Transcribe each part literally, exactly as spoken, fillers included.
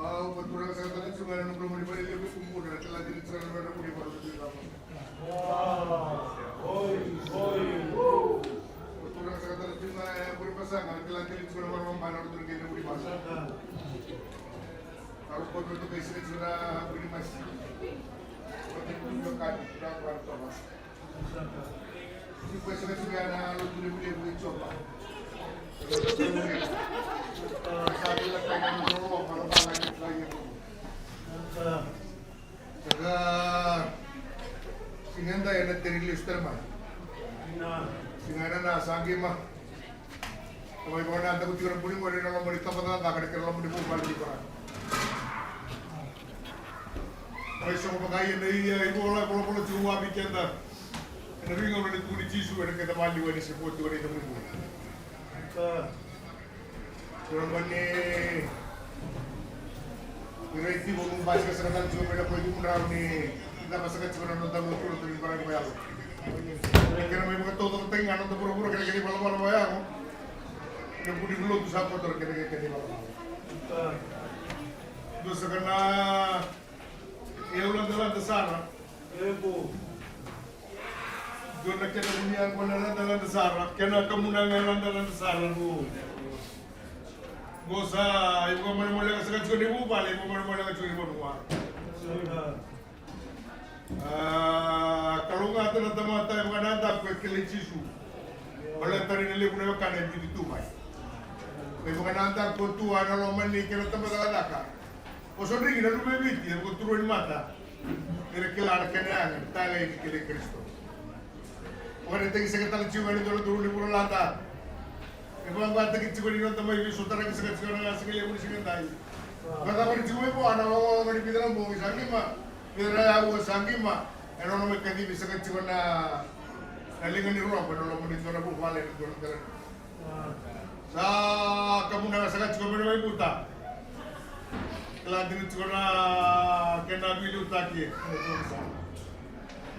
Au paturaga saka tale tiko ga na noqu lomani valelevu i Kubuna, na kila dina tiko ga na noqu lomani valelevu i Kubuna. Paturaga saka tale tiko ga na noqu lomani vasaga, na kila dina tiko ga na noqu lomani vasaga. Au paturaga saka tiko ga na noqu lomani vasaga. Saka siga edai ena teri lesu tale mai. Siga ena na sa qima. Tamai vakanadaku tiko na buli gone ena loma ni tabacakacaka ena kena loma ni vuvale ni Korani. Mai sogo vaka ia na ia ivola e volavola tiko vua vei keda ena veigauna ni tuku ni Jisu ena keda maliwa ni se voti ena itabui bula. Ira gone, ira i tiko, mu basika saka tale tiko mai na koi tumudrau ni cava saka tiko na noda lotu, lotu ni baraki vayalo. Kena mai vakataucokotaki ga na noda vuravura kei na kena ivalavala vayalo. Na vuni lotu sa koto kei na kena ivalavala. Dua saka na iyau ladalada sara. Dua na kena vuni yaqona ladalada sara, kena kamunaga ladalada sara. Qo sa ivakamalemale saka tiko ni vuvale, ivakamalemale saka tiko ni vanua. A, kalougata na tamata e vakanadaku e kilai Jisu. Baleta ni na levu na wekana e biuti tu mai. E vakanadaku tu ena loma ni kena tabacakacaka. O Sodrigi na luve i Viti, e vakaturu ni mata. Era kila na kena yaga, na talei ni kilai Karisito. Vakaraitaki saka tale tiko ga ni dua na turu ni vuralata. E vakavakataki tiko ni noda mai veisotaraki saka tiko na siga levu ni siga edai. Vakacavani tiko mai vua na wawa ni vica na bogi sa qima, vica na yaua sa qima. Ena nona mai kacivi saka tiko na, na liga ni rogo ena loma ni dua na vuvale ena dua na dela. Sa kamunaga saka tiko mai na vaivuta. Kila dina tiko na kena veiliutaki.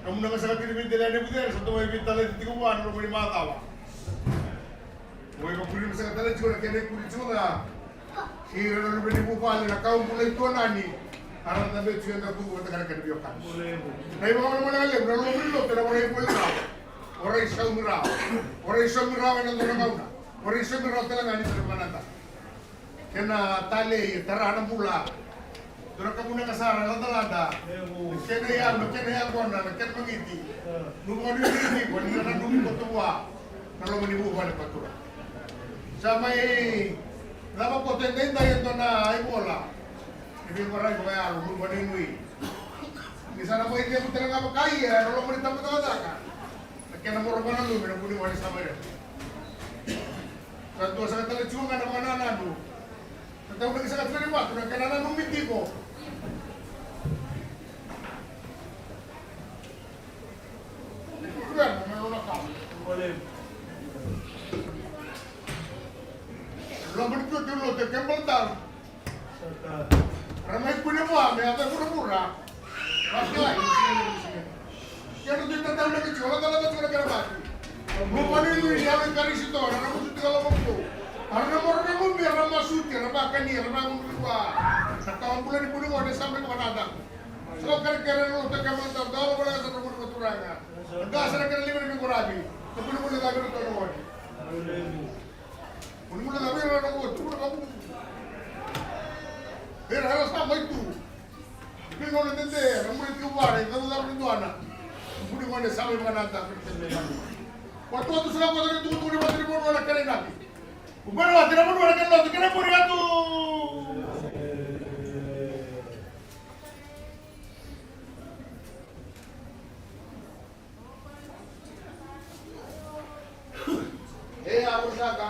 Kamunaga saka tiko ni veidelai na vucere, sa tomai veitalati tiko vua na loma ni macawa. Oi, vakurimi saka tale tiko na kena ikuri tiko ga. Ira na luve ni vuvale na kawa bula i Tuanani. Ara na cabe tiko ena kuku vata kei na kena veiwekani. Na ivakavalavala levu na loma ni lotu ena warai voli rawa. Warai saumi rawa. Warai saumi rawa ena dua na gauna. Warai saumi rawa tale ga ni tale vanada. Kena talei e tara na bula. Dua na kamunaga sara, ladalada. Kena iyau, na kena yaqona, na kena magiti. Nuva ni magiti, ko ni na nanumi koto vua. Na loma ni vuvale patura. Sa mai cava koto edaidai e dua na ivola. Ni veivarai vakayalo, nuva ni nui. Ni sa na mai cegu tale ga vaka ia, na loma ni tabacakacaka. Na kena moro vananumi, na vuni vale sa mai reva. Sa dua saka tale tiko ga na vakanananu. Sa taunaki saka tiko ni vatu na kena nanumi tiko. Kua na nona kawa. Loma ni tua teu lotu e Campbelltown. Ra mai kune vua me yaco e vuravura. Vakilai. Kena tu ita taunaki tiko, lagalaga tiko na kena vatu. Mo vani lui ni yalo i Karisito, ra na musu tiko loma vou. Ra na moro na gumi, ra masuti, ra vakani, ra vagudru vua. Sa kawa bula ni buni gone sa mai vakanadaku. Sa kerekere na lotu e Campbelltown, dalo vale sa na gudru vaturaga. Qase na kena liga ni veiqaravi. Sa buni gone sa vei na tona gone. Buni gone sa vei na gone, tukuna vakuku. Era, era sa mai tu. Veigauna dede, na muri tiko vua na icaucau ni duana. Buni gone sa mai vakanadaku. Watuwatu sara koto ni tukutuku ni vatu ni vanua na kena inapi. Ubera wati na vanua na kena lotu, kena muri atu. E, a, vosaka.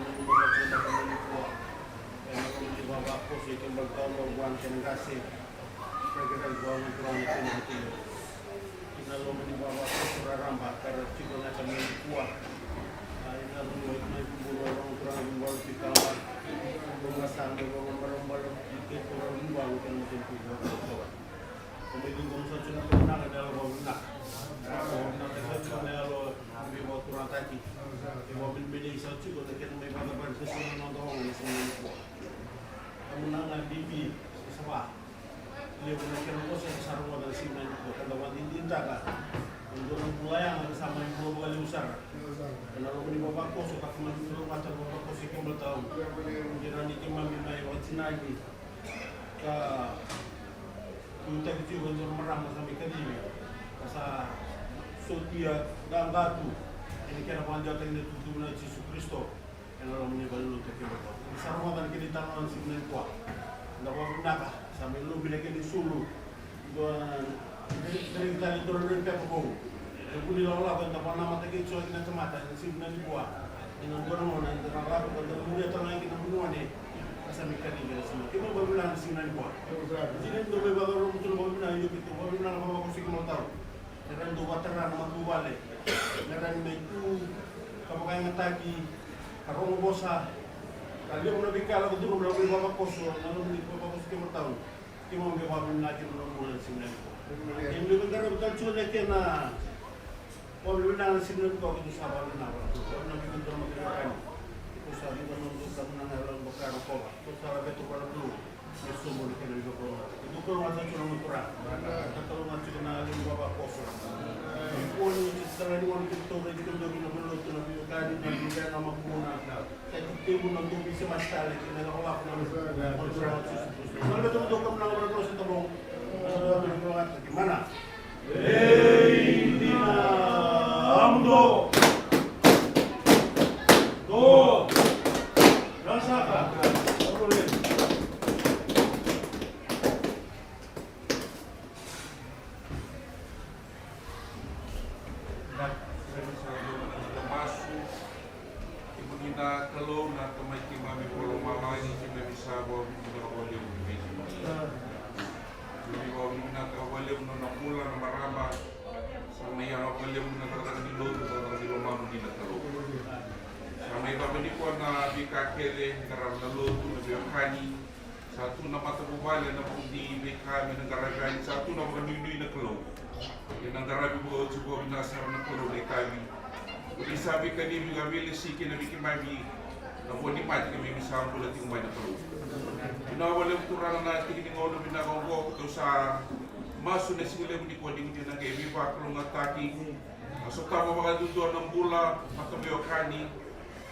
nanuma na tiko na ka mai nikua. Ena loma ni vavakoso e kena baleta na vua na kena qase. Raica, raica vua na turaga na kena vakatekivu. Ena loma ni vavakoso raraba ka ra tiko na ka mai nikua. A, ena loma ni mai kuburu na turaga ni balo tiko na. Rua sa na loma ni marama balo ni keitou rau ni balo kena matanitu. Ko mai dua sa tiko na ka vinaka na yalo vakavinaka. Ko vinaka sa tiko na yalo veivakaturagataki. E vakavinavinaka sa tiko na kena mai vakavinaka sa na noda oga na siga nikua. Ka vinaka na bibi sa va. Levu na kena vosa sa rogoca na siga nikua. Ka da vakadinadinataka na dua na bula yaga sa mai bula vakalevu sara. Ena loma ni vavakoso ka mai bula vata vavakoso i Campbelltown. Ira ni keimami mai vakatinani. Ka tutaki tiko e dua na marama sa mai kacivi ka sa sotia qaqa tu ena kena vakadewataki na itukutuku na Jisu Karisito. Ena loma ni valenilotu e Campbelltown. Sa rogoca na kena italanoa na siga nikua. Da vakavinaka sa mai lobi na kena isulu. Dua na drink tale dua na drink pepa vou. E vuni lakolako eda vakanamata kei Joe kei na tamata ena siga nikua. Ena dua na gauna eda na lako ka da muria tale ga kina vuniwani. Ka sa mai kacivi ena siga. Keimami vakavinavinaka na siga nikua. Dina ni dou mai vakacaloma tu na vakavinaka, io keitou vakavinavinaka na vavakoso i Campbelltown. Me ra dau vakatara na matavuvale. Me ra ni mai tu ka vakayagataki ka rogo vosa. Ka levu na veika e lako curuma na loma ni vavakoso, na loma ni vavakoso i Campbelltown. Keimami vakavinavinaka kina na nomu bula ena siga nikua. Keimami qaravi tale tiko na kena vakavinavinaka na siga nikua, keitou sa vakavinavinaka. Vakavinavinaka vei keitou na mataveiwekani. Keitou sa vica na noda tamata na yalo ni vakayalo kova. Keitou sa laveta vua na Kalou me sobu na kena veivakalougatataki. Keitou kalougata tiko na noda Turaga. Keitou kalougata tiko na lewe ni vavakoso. Iko ni oti tale ni gauna keitou raici kemudou kina na valenilotu, na veiwekani, na veiwekani, na makuna. Sa tekivu na dovi se masi tale kei na ilakolako na Turaga o Jisu Karisito. Sa laveta na dovi ka vinaka na Kalou sa tavou. Sa laveta na dovi ka vinaka. Mana. Ei dina. Amudo. Do. Rasaka. Masu. Kemuni na Kalou na Tamai keimami vakalomalagi, keimami sa vakavinavinaka vakalevu vei kemuni. Keimami vakavinavinaka vakalevu na nona bula na marama. Sa mai yaga vakalevu na cakacaka ni lotu, na cakacaka ni lomamuni na Kalou. Sa mai cava nikua na veika kece, qarava na lotu, na veiwekani. Sa tu na matavuvale, na vudi veika me na qaravi yani, sa tu na vakanuinui na Kalou. Ia na qaravi vakaoti vakavinaka sara na Kalou na itavi. Ko ni sa veikacivi ka veilesi kei na veikeimami na vo ni mate keimami sa bula tiko mai na Kalou. Vinaka vakalevu Turaga na tiki ni gauna vinaka oqo, keitou sa masu na siga levu nikua ni keitou na qai veivakalougatataki. A sotava vakadudua na bula, mataveiwekani.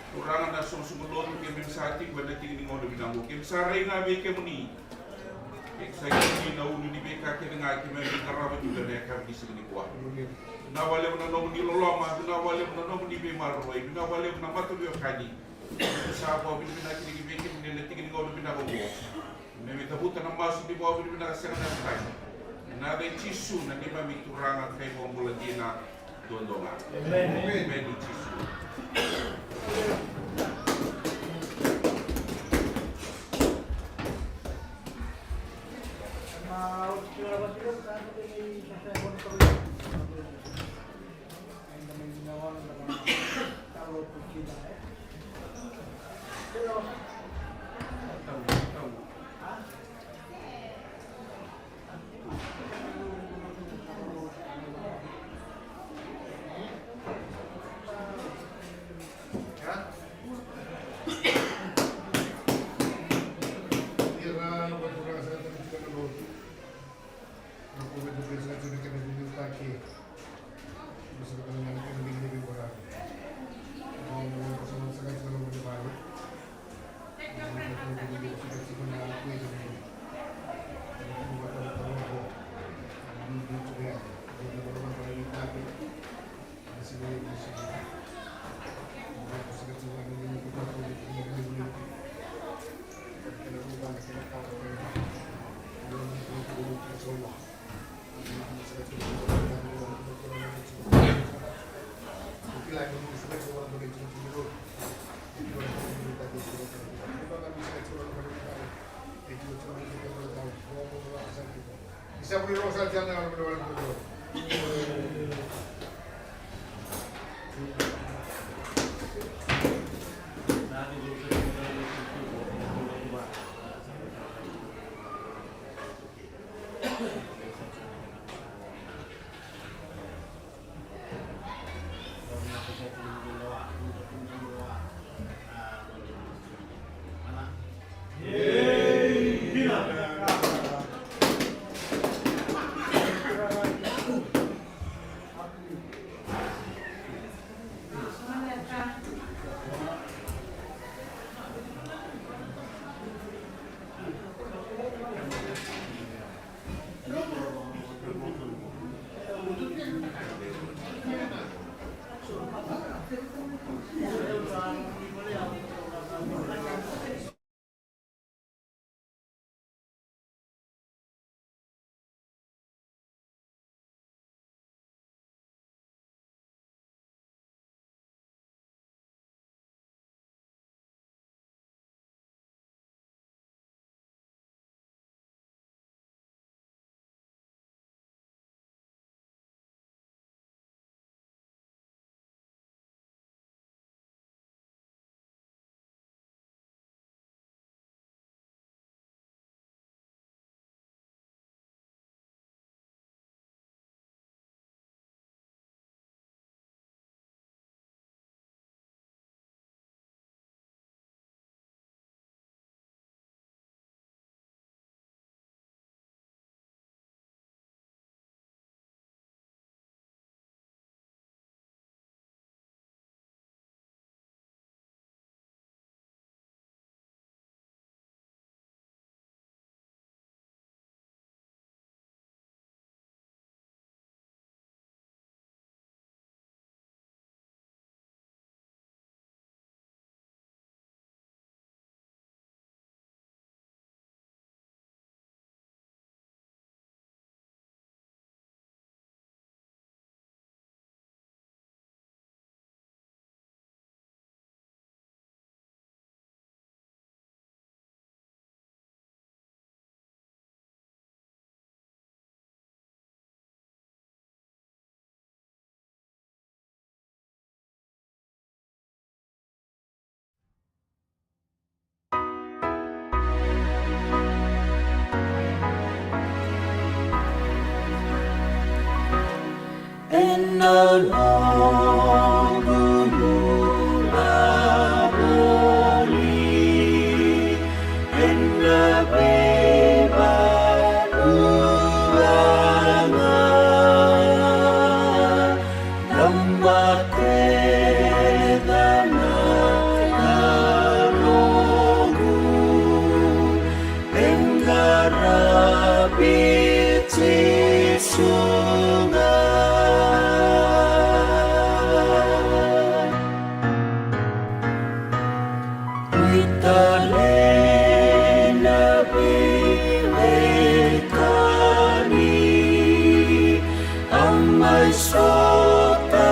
Turaga na soqosoqo lotu keimami sa tiko ena tiki ni gauna vinaka oqo. Keimami sa rai ga vei kemuni. Keimami sa kemuni na ulu ni veika kece ga keimami qarava tiko ena yakavi ni siga nikua. Vinaka vakalevu na nomuni loloma, vinaka vakalevu na nomuni veimaroroi, vinaka vakalevu na mataveiwekani. Keimami sa vakavinavinaka vei kemuni ena tiki ni gauna vinaka oqo. Keimami cavuta na masu ni vakavinavinaka sega ni yavutaki. Ena yaca i Jisu na neimami Turaga ka iVakabula dina. Dodonu ga. Emeni. Emeni, Jisu. Ena noqu bula voli, ena veivaluvaga, na mataqali na Kalou, e qaravi Jisu ga. Oi tale na veiwekani, a mai sota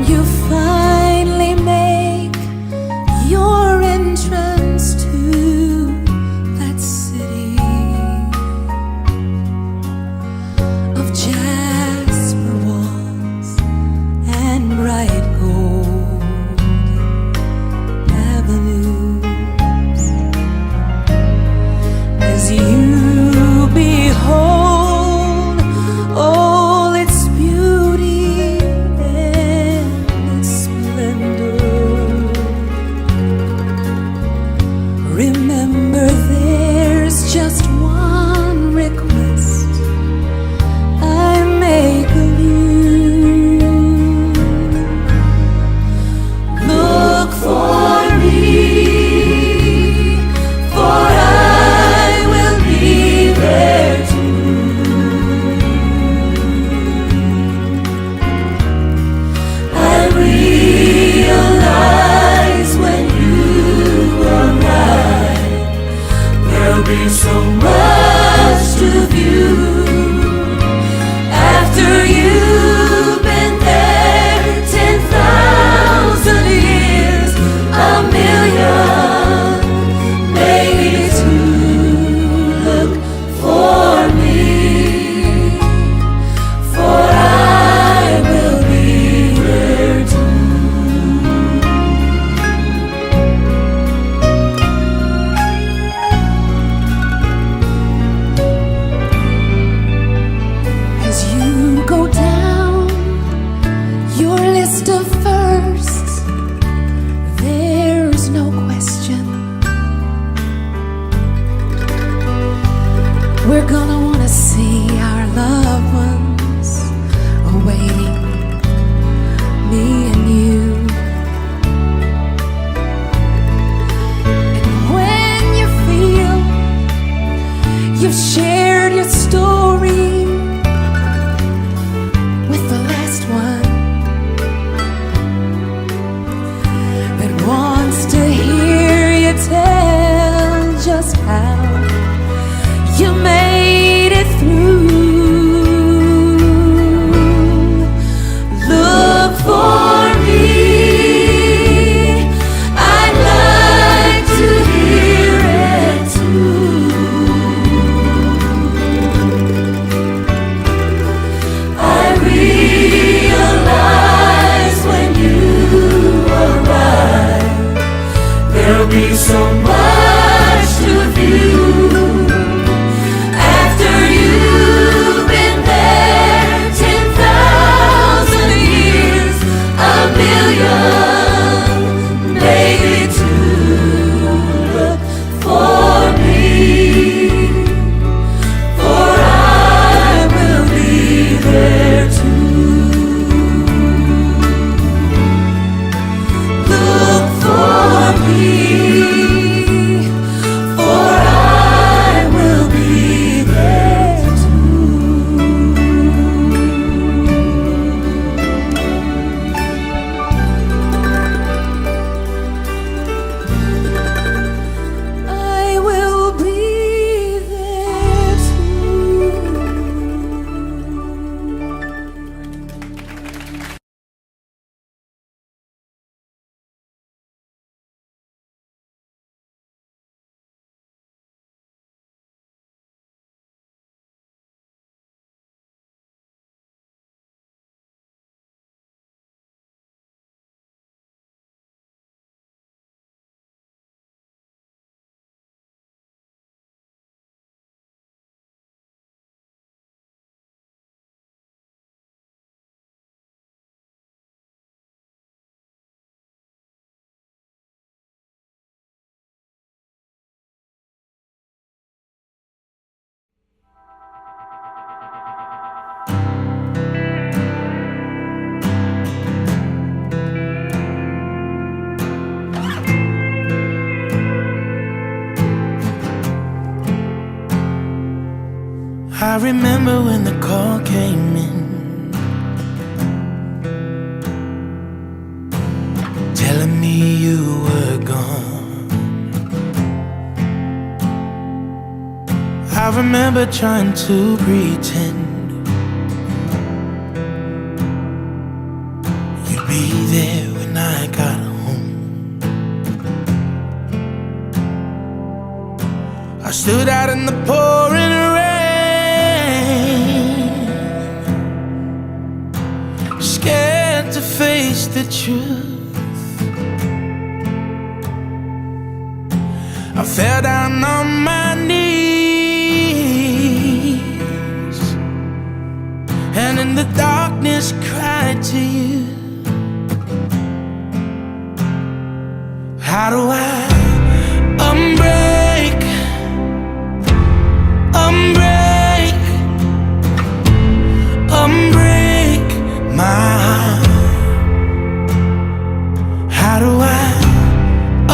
You finally make your entrance to that city of jasper walls and bright gold avenues. As you behold all its beauty and its splendor, remember there's just one request I make of you. Look for me, for I will be there too. I realize when you arrive, there'll be so much to view. After you've been there ten thousand years, a million, maybe two. Look for me, for I will be there too. As you go down your list of firsts, there's no question we're gonna wanna see our loved ones awaiting me and you. And when you feel you've shared your story with the last one that wants to hear you tell just how you made it through. Look for me, I'd like to hear it too. I realize when you arrive, there'll be so much to view. After you've been there ten thousand years, a million, maybe two. Look for me, for I will be there too. Look for me, for I will be there too. I will be there too. I remember when the call came in, telling me you were gone. I remember trying to pretend. You'd be I stood out in the pouring rain, scared to face the truth. I fell down on my knees and in the darkness cried to you. How do I unbreak, unbreak, unbreak my heart? How do I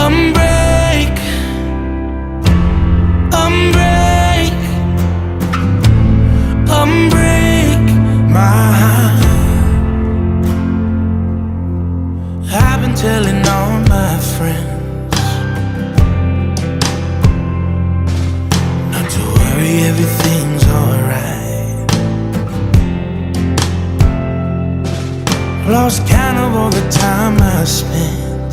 unbreak, unbreak, unbreak my heart? I've been telling all my friends not to worry, everything's alright. Lost count of all the time I spent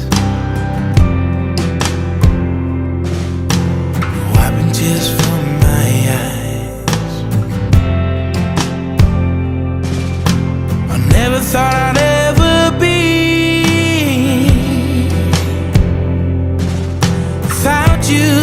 wiping tears from my eyes. I never thought I'd ever be without you